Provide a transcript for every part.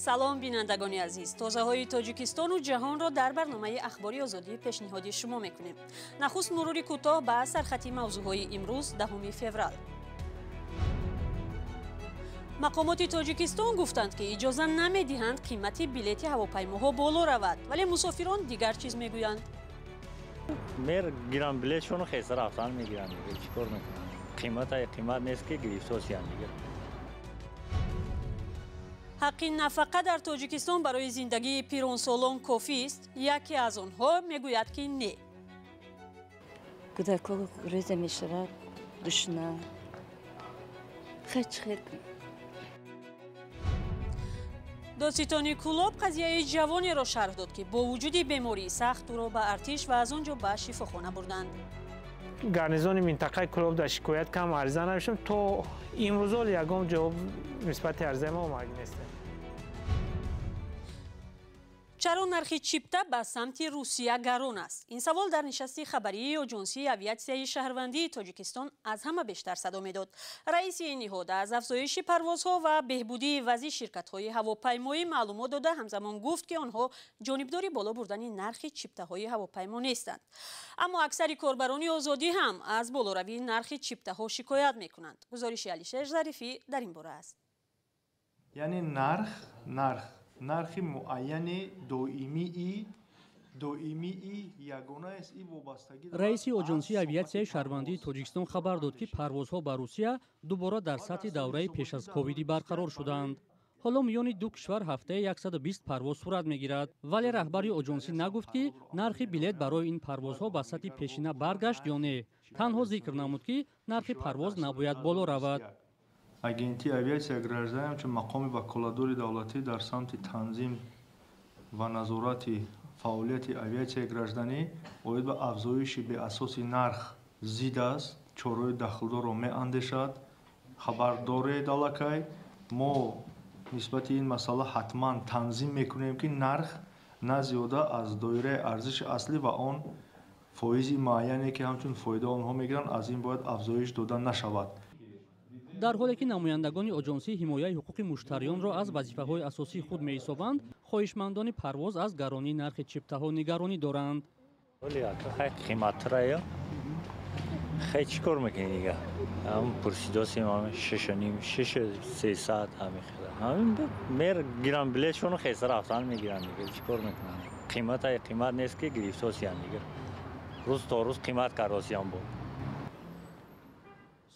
Салом бинандагони азиз. Тозаҳои Тоҷикистону ҷаҳонро дар барномаи Ахбори Озодӣ пешниҳоди шумо мекунем. Нахуст мурури кӯтоҳ ба сархати мавзӯъҳои имрӯз 10 феврал. Мақомоти Тоҷикистон гуфтанд, ки иҷоза намедиҳанд қимати билети ҳавопаймоҳо боло равад, вале мусофирон дигар чиз мегӯянд. Мер гирам билетшону хеса рафтан мегирам, чӣ кор мекунам? Қимата қимат нест, ки гирифтосиям дигар. Ҳаққи нафақа дар Тоҷикистон барои зиндагии пиронсолон кофист? Яке аз онҳо мегӯяд, ки не. Кӯдако рӯза мешавад, душна. Хеч хел. Додситони Кӯлоб қазияи ҷавонеро шарҳ дод, ки бо вуҷуди бемории сахт ӯро ба артиш ва аз он ҷо ба шифохона бурданд. Гарнизони минтақаи Кӯлоб дар шикоят кам ариза навиштем, то имрӯзо ягон ҷавоб нисбати аризаи мо омада нест. Чаро нархи чипта ба самти Русия гарон аст? Ин савол дар нишасти хабарии Оҷонсии авиатсияи шаҳрвандии Тоҷикистон аз ҳама бештар садо медод. Раиси ин ниҳод аз афзоиши парвозҳо ва беҳбудии вазъи ширкатҳои ҳавопаймоӣ маълумот дода, ҳамзамон гуфт, ки онҳо ҷонибдори боло бурдани нархи чиптаҳои ҳавопаймо нестанд. Аммо аксари корбарони Озодӣ ҳам аз болоравии нархи чиптаҳо шикоят мекунанд. Гузориши Алишер Зарифӣ дар ин бора аст. Яъне нархи муайяни доимии ягона аст и вобастагӣ. Раиси Оҷонсии авиатсияи шаҳрвандии Тоҷикистон хабар дод, ки парвозҳо ба Русия дубора дар сатҳи давраи пеш аз ковидӣ барқарор шуданд. Ҳоло миёни ду кишвар ҳафтаи 120 парвоз сурат мегирад, вале раҳбари оҷонсӣ нагуфт, ки нархи билет барои ин парвозҳо ба сатҳи пешина баргашт ё не. Танҳо зикр намуд, ки нархи парвоз набояд боло равад. Агентии авиатсия гражданӣ ҳамчун мақоми ваколатдори давлатӣ дар самти танзим ва назорати фаъолияти авиатсияи гражданӣ оид ба афзоиши беасоси нарх зид аст, чораҳои дахлдорро меандешад. Хабар доред, аллакай мо нисбати ин масъала ҳатман танзим мекунем, ки нарх на зиёда аз доираи арзиши аслӣ ва он фоизи муайяне, ки ҳамчун фоида онҳо мегиранд, аз ин бояд афзоиш дода нашавад. Дар ҳоле ки намояндагони оҷонсии ҳимояи ҳуқуқи муштариёнро аз вазифаҳои асосии худ меҳисобанд, хоҳишмандони парвоз аз гаронии нархи чиптаҳо нигаронӣ доранд. Қиматтарая хай чӣ кор мекунӣ дига? Ҳам пурсидосем, ҳам 6,5, 6,300 ҳами хела. Ҳамин мер гирам билетшону хеса рафтан мегирам дига, чӣ кор мекунам? Қимата қимат нест, ки гирифтосиям дига. Рӯз то рӯз қимат кардосиям буд.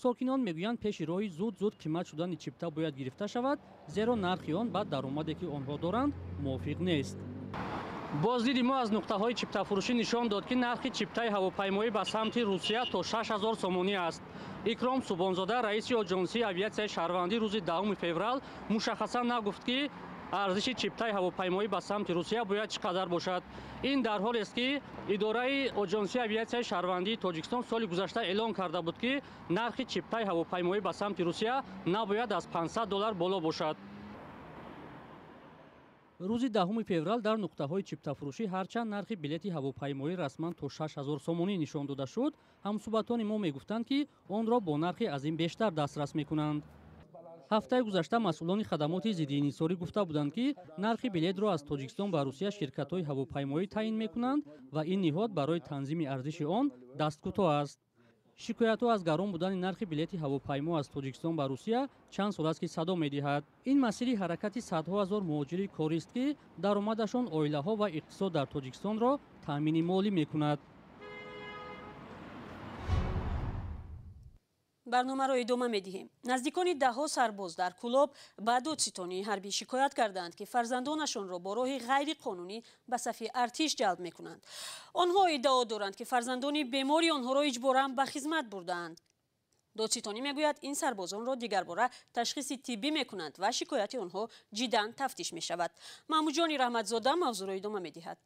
Сокинон мегӯянд, пеши роҳи зуд-зуд қимат шудани чипта бояд гирифта шавад, зеро нархи он ба даромаде, ки онҳо доранд, мувофиқ нест. Боздиди мо аз нуқтаҳои чиптафурӯшӣ нишон дод, ки нархи чиптаи ҳавопаймоӣ ба самти Русия то 6000 сомонӣ аст. Икром Субонзода, раиси оҷонсии авиатсияи шаҳрвандӣ, рӯзи 10 феврал мушаххасан нагуфт, ки арзиши чиптаи ҳавопаймоӣ ба самти Русия бояд чӣ қадар бошад. Ин дар ҳолест, ки идораи оҷонсии авиатсияи шаҳрвандии Тоҷикистон соли гузашта эълон карда буд, ки нархи чиптаи ҳавопаймоӣ ба самти Русия набояд аз $500 боло бошад. Рӯзи 10 феврал дар нуқтаҳои чиптафурӯшӣ ҳарчанд нархи билети ҳавопаймоӣ расман то 6000 сомонӣ нишон дода шуд, ҳамсӯҳбатони мо мегуфтанд, ки онро бо нархи аз ин бештар дастрас мекунанд. Ҳафтаи гузашта масъулони хадамоти зиддиинҳисорӣ гуфта буданд, ки нархи билетро аз Тоҷикистон ба Русия ширкатҳои ҳавопаймоӣ таъин мекунанд ва ин ниҳод барои танзими арзиши он дасткӯтоҳ аст. Шикоятҳо аз гарон будани нархи билети ҳавопаймо аз Тоҷикистон ба Русия чанд сол аст, ки садо медиҳад. Ин масири ҳаракати садҳо ҳазор муҳоҷири корист, ки даромадашон оилаҳо ва иқтисод дар Тоҷикистонро таъмини молӣ мекунад. Барномаро идома медиҳем. Наздикони даҳҳо сарбоз дар Кӯлоб ба додситонии ҳарбӣ шикоят карданд, ки фарзандонашонро бо роҳи ғайриқонунӣ ба сафи артиш ҷалб мекунанд. Онҳо иддао доранд, ки фарзандони бемори онҳоро иҷборан ба хизмат бурдаанд. Додситонӣ мегӯяд, ин сарбозонро дигарбора ташхиси тиббӣ мекунанд ва шикояти онҳо ҷиддан тафтиш мешавад. Маҳмудҷони Раҳматзода мавзӯъро идома медиҳад.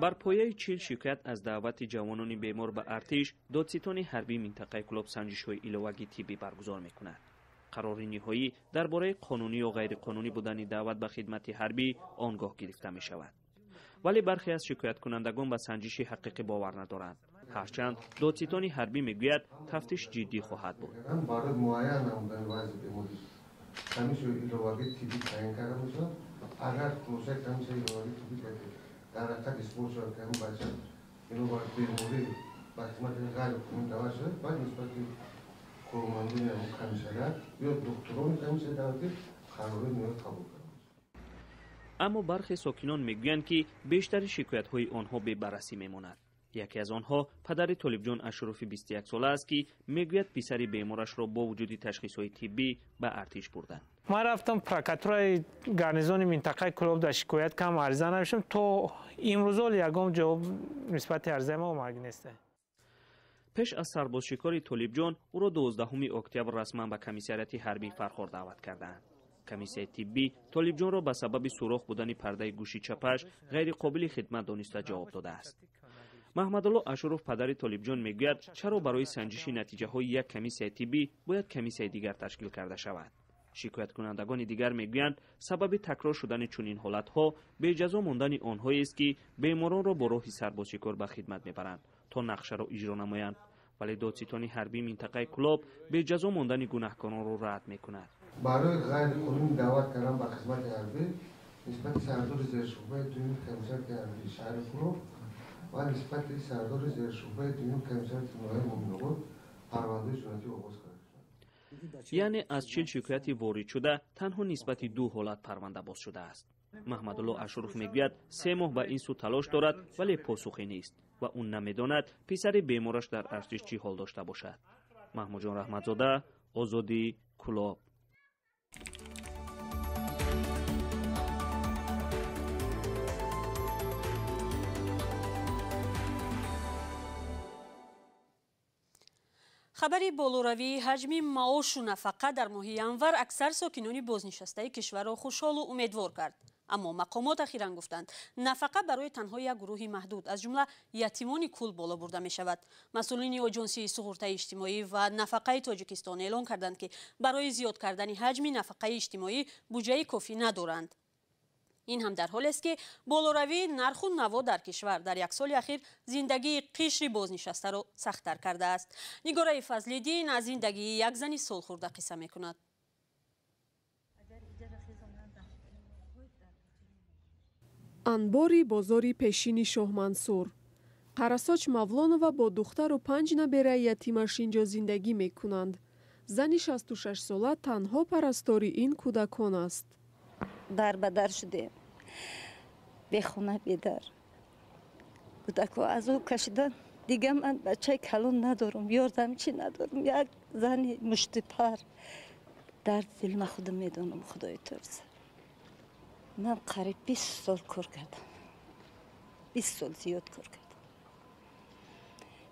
Бар пояи 40 шикоят аз даъвати ҷавонони бемор ба артиш, додситони ҳарбии минтақаи Кӯлоб санҷишҳои иловагии тиббӣ баргузор мекунад. Қарори ниҳоӣ дар бораи қонунӣ ё ғайриқонунӣ будани даъват ба хидмати ҳарбӣ он гоҳ гирифта мешавад. Вале бархе аз шикояткунандагон ба санҷиши ҳақиқӣ бовар надоранд. Ҳарчанд додситони ҳарбӣ мегӯяд, тафтиш ҷиддӣ хоҳад буд. Барои муайян намудани вазъи беморӣ комиссияи иловагии тиббӣ таъин карда мешавад. Агар хулосаи комиссияи иловагии тиббӣ дар ҳақиқат исбот шавад, ки ҳамин бача бинобар беморӣ ба хизмати ғайриқонунӣ даъват шудааст, баъд нисбати кормандони ҳамон комиссарият ё духтурони комиссияи давлатӣ қарорҳои ниҳоят қабул карда. Аммо бархе сокинон мегӯянд, ки бештари шикоятҳои онҳо бебаррасӣ мемонад. Яке аз онҳо падари Толибҷон Ашурофи 21-сола аст, ки мегӯяд писари беморашро бо вуҷуди ташхисҳои тиббӣ ба артиш бурданд. Ман рафтам прокуратураи гарнизони минтақаи Кӯлоб дар шикоят кам ариза навиштам, то имрӯзо ягон ҷавоб нисбати аризаи мо омадагӣ нест. Пеш аз сарбозшикори Толибҷон ӯро 12 октябр расман ба комиссариати ҳарбии Фархор даъват кардаанд. Комиссияи тиббӣ Толибҷонро ба сабаби сурох будани пардаи гӯши чапаш ғайриқобили хидмат дониста ҷавоб додааст. Маҳмадулло Ашуров, падари Толибҷон, мегӯяд, чаро барои санҷиши натиҷаҳои як комиссияи тиббӣ бояд комиссияи дигар ташкил карда шавад. Шикояткунандагони дигар мегӯянд, сабаби такрор шудани чунин ҳолатҳо беҷазо мондани онҳоест, ки беморонро бо роҳи сарбозшикор ба хидмат мебаранд то нақшаро иҷро намоянд. Вале додситони ҳарбии минтақаи Кӯлоб беҷазо мондани гунаҳкоронро рад мекунад. Барои ғайриқонунӣ даъват кардан ба хизмати ҳарбӣ нисбати сардори зершӯъбаи дуюми комиссариати ҳарбии шаҳри Кӯлоб ва нисбати сардори зершӯъбаи дуюми комиссариати ноҳияи Муъминобод парвандаи ҷиноятӣ оғоз карда шуд. Яъне аз 40 шикояти воридшуда танҳо нисбати 2 ҳолат парванда боз шудааст. Маҳмадулло Ашуров мегӯяд, 3 моҳ ба ин сӯ талош дорад, вале посухе нест ва ӯ намедонад писари бемораш дар артиш чӣ ҳол дошта бошад. Маҳмудҷон Раҳматзода, Озодӣ, Кӯлоб. Хабари болоравии ҳаҷми маошу нафақа дар моҳи январ аксар сокинони бознишастаи кишварро хушҳолу умедвор кард. Аммо мақомот ахиран гуфтанд, нафақа барои танҳо як гурӯҳи маҳдуд, аз ҷумла ятимони кул боло бурда мешавад. Масъулини Оҷонсии суғуртаи иҷтимоӣ ва нафақаи Тоҷикистон эълон карданд, ки барои зиёд кардани ҳаҷми нафақаи иҷтимоӣ буҷаи кофӣ надоранд. Ин ҳам дар ҳолест, ки болоравии нарху наво дар кишвар дар як соли ахир зиндагии қишри бознишастаро сахттар кардааст. Нигораи Фазлиддин аз зиндагии як зани солхӯрда қисса мекунад. Анбори бозори пешини Шоҳмансур. Қарасоч Мавлонова бо духтару 5 набераи ятимаш инҷо зиндагӣ мекунанд. Зани 66-сола танҳо парастори ин кӯдакон аст. Дар ба дар шудем, бехона, бедар. Кӯдакҳо аз ӯ кашидан. Дига ман бачаи калон надорам, ёрдамчӣ надорам. Як зани муштипар. Дард дил ма худам медонам, худои турса. Ман қариб 20 сол кор кардам, 20 сол зиёд кор кардам.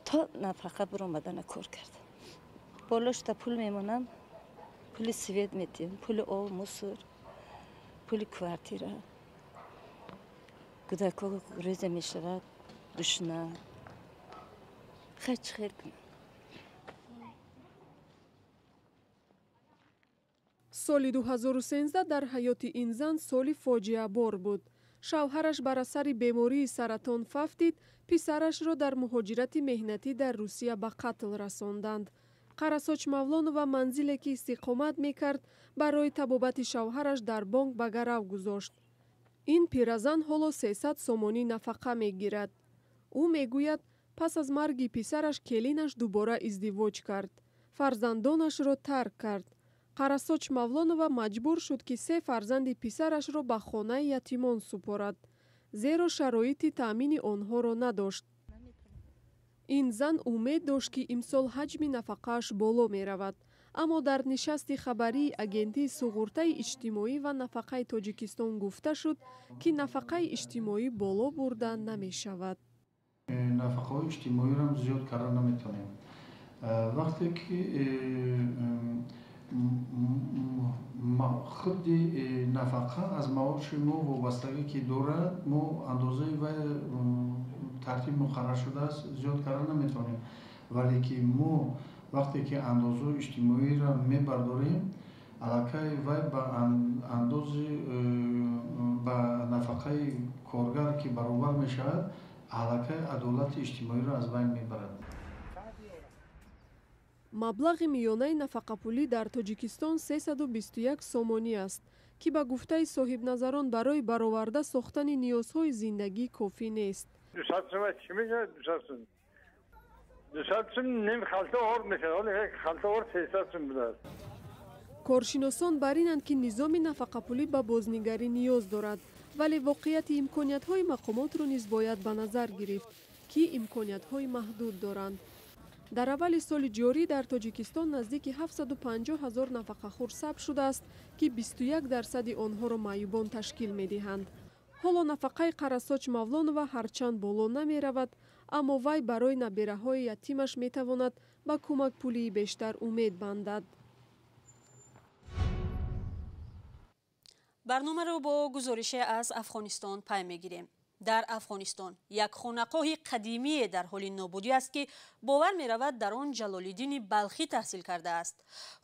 То нафақа биромадана кор кардам. Болошта пул мемонам, пули свет метиҳам, пули об, мусор, пули квартира. Кӯдакҳо рӯза мешавад, душна. Хай чӣ хел кунам? Соли 2013 дар ҳаёти ин зан соли фоҷиабор буд. Шавҳараш бар асари бемории саратон фавтид, писарашро дар муҳоҷирати меҳнатӣ дар Русия ба қатл расонданд. Қарасоч Мавлонова манзиле ки истиқомат мекард, барои табобати шавҳараш дар бонк ба гарав гузошт. Ин пиразан ҳоло 300 сомонӣ нафақа мегирад. Ӯ мегӯяд, пас аз марги писараш келинаш дубора издивоҷ кард. Фарзандонашро тарк кард. Қарасоч Мавлонова маҷбур шуд, ки 3 фарзанди писарашро ба хонаи ятимон супорад, зеро шароити таъмини онҳоро надошт. Ин зан умед дошт, ки имсол ҳаҷми нафақааш боло меравад. Аммо дар нишасти хабарии Агентии суғуртаи иҷтимоӣ ва нафақаи Тоҷикистон гуфта шуд, ки нафақаи иҷтимоӣ боло бурда намешавад. Нафақаҳои иҷтимоиро зиёд карда наметавонем. Вақте ки худи нафақа аз маоши мо вобастагӣ ки дорад, мо андозаи вай тартиб муқаррар шудааст, зиёд карда наметавонем. Вале ки мо вақте ки андозаи иҷтимоиро мебардорем, аллакай вай ба андози ба нафақаи коргар ки баробар мешавад, Аллакай адолати иҷтимоиро аз байн мебарад. Маблағи миёнаи нафақапулӣ дар Тоҷикистон 321 сомонӣ аст, ки ба гуфтаи соҳибназарон барои бароварда сохтани ниёзҳои зиндагӣ кофӣ нест. 200 сум чӣ мешавад? 200 сум. 200 сум ним халта орд мешавад. Ҳоло як халта орд 300 сум будааст. Коршиносон бар инанд, ки низоми нафақапулӣ ба бознигарӣ ниёз дорад, вале воқеияти имкониятҳои мақомотро низ бояд ба назар гирифт, ки имкониятҳои маҳдуд доранд. Дар аввали соли ҷорӣ дар Тоҷикистон наздики 750 ҳазор нафақахӯр сабт шудааст, ки 21% онҳоро маъюбон ташкил медиҳанд. Ҳоло нафақаи Қарасоч Мавлонова ҳарчанд боло намеравад, аммо вай барои набераҳои ятимаш метавонад ба кӯмакпулии бештар умед бандад. Барномаро бо гузорише аз Афғонистон пай мегирем. Дар Афғонистон як хонақоҳи қадимие дар ҳоли нобудӣ аст, ки бовар меравад дар он Ҷалолиддини Балхӣ таҳсил кардааст.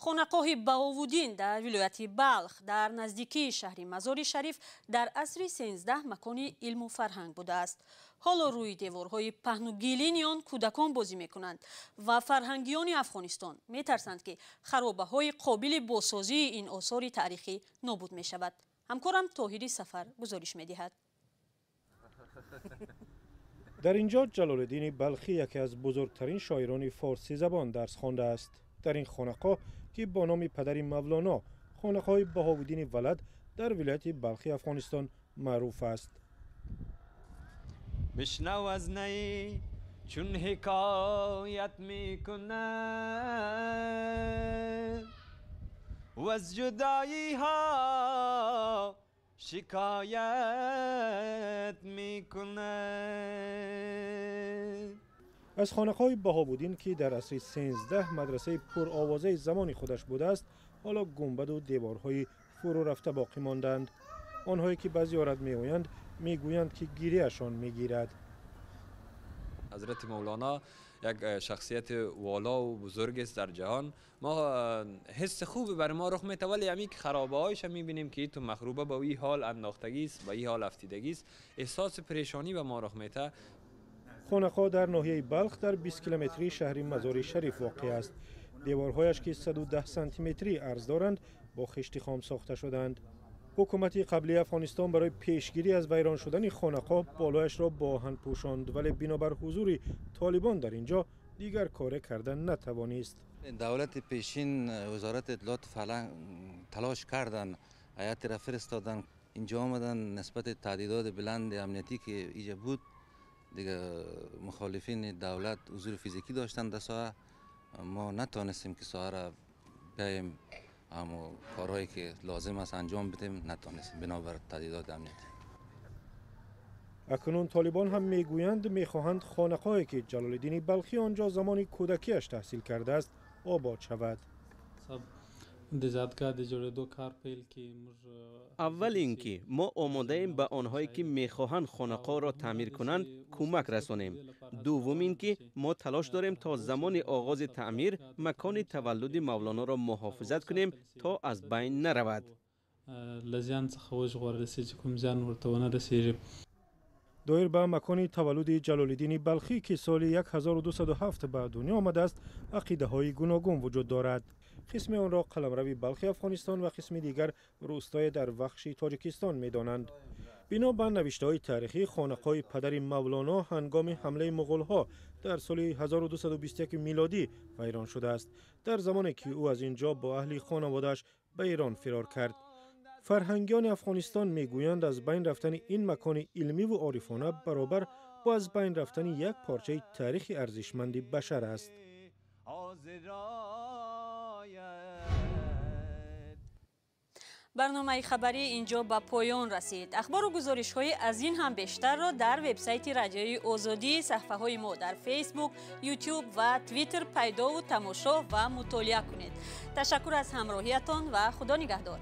Хонақоҳи Баҳовуддин дар вилояти Балх дар наздикии шаҳри Мазори Шариф дар асри 13 макони илму фарҳанг будааст. Ҳоло рӯи деворҳои паҳну гилини он кӯдакон бозӣ мекунанд ва фарҳангиёни Афғонистон метарсанд, ки харобаҳои қобили бозсозии ин осори таърихӣ нобуд мешавад. Ҳамкорам Тоҳири Сафар гузориш медиҳад. Дар инҷо Ҷалолиддини Балхӣ, яке аз бузургтарин шоирони форсизабон, дарс хондааст. Дар ин хонақоҳ, ки бо номи падари Мавлоно хонақоҳи Баҳовуддини Валад дар вилояти Балхи Афғонистон маъруф аст. Бишнав аз ней чун ҳикоят мекунад ваз ҷудоиҳо шикоят мекунад. Аз хонақоҳи Баҳовуддин, ки дар асри 13 мадрасаи пуровозаи замони худаш будааст, ҳоло гунбаду деворҳои фурӯ рафта боқӣ монданд. Онҳое ки ба зиёрат меоянд, мегӯянд, ки гирияшон мегирад. Ҳазрати Мавлоно як шахсияти والا و бузург аст дар ҷаҳон. Мо ҳисси хубе бар мо рух мета, вале ҳамин ки харобаҳояш мебинем, ки ту махруба ба ин ҳол андохтагист, ба ин ҳол афтидагист, эҳсоси парешонӣ ба мо рух мета. Хонақоҳ дар ноҳияи Балх дар 20 километрии шаҳри Мазори Шариф воқеъ аст. Деворҳояш, ки 110 сантиметрӣ арз доранд, бо хишти хом сохта шуданд. Ҳукумати қаблии Афғонистон барои пешгирӣ аз вайрон шудани хонақоҳ болояшро бо оҳан пӯшонд, вале бинобар ҳузури толибон дар инҷо дигар коре карда натавонист. Давлати пешин, вазорати иттилоот талош карданд, ҳайатеро фиристоданд, инҷо омаданд, нисбати таҳдидоти баланди амниятӣ ки инҷа буд, дигар мухолифини давлат ҳузури физикӣ доштанд дар соҳа, мо натонистем ки соҳаро биёем, аммо корҳое ки лозим аст анҷом бидем натонистем бинобар таҳдидоти амниятӣ. Акнун толибон ҳам мегӯянд, мехоҳанд хонақоҳе, ки Ҷалолиддини Балхӣ он ҷо замони кӯдакиаш таҳсил кардааст, обод шавад. Аввал ин ки мо омодаем ба онҳое, ки мехоҳанд хонақоҳро таъмир кунанд, кӯмак расонем. Дуввум ин ки мо талош дорем то замони оғози таъмир макони таваллуди Мавлоноро муҳофизат кунем, то аз байн наравад. Доир ба макони таваллуди Ҷалолиддини Балхӣ, ки соли 1207 ба дунё омадааст, ақидаҳои гуногун вуҷуд дорад. Қисми онро қаламрави Балхи Афғонистон ва қисми дигар рӯстое дар Вахши Тоҷикистон медонанд. Бино ба навиштаҳои таърихӣ, хонақоҳи падари Мавлоно ҳангоми ҳамлаи муғулҳо дар соли 1221 милодӣ вайрон шудааст, дар замоне ки ӯ аз ин ҷо бо аҳли хонаводааш ба Эрон фирор кард. Фарҳангиёни Афғонистон мегӯянд, аз байн рафтани ин макони илмиву орифона баробар бо аз байн рафтани як порчаи таърихи арзишманди башар аст. Барномаи хабарӣ инҷо ба поён расид. Ахбору гузоришҳои аз ин ҳам бештарро дар вебсайти Радиои Озодӣ, саҳифаҳои мо дар Фейсбук, Ютуб ва Твиттер пайдову тамошо ва мутолиа кунед. Ташаккур аз ҳамроҳиятон ва Худо нигаҳдор.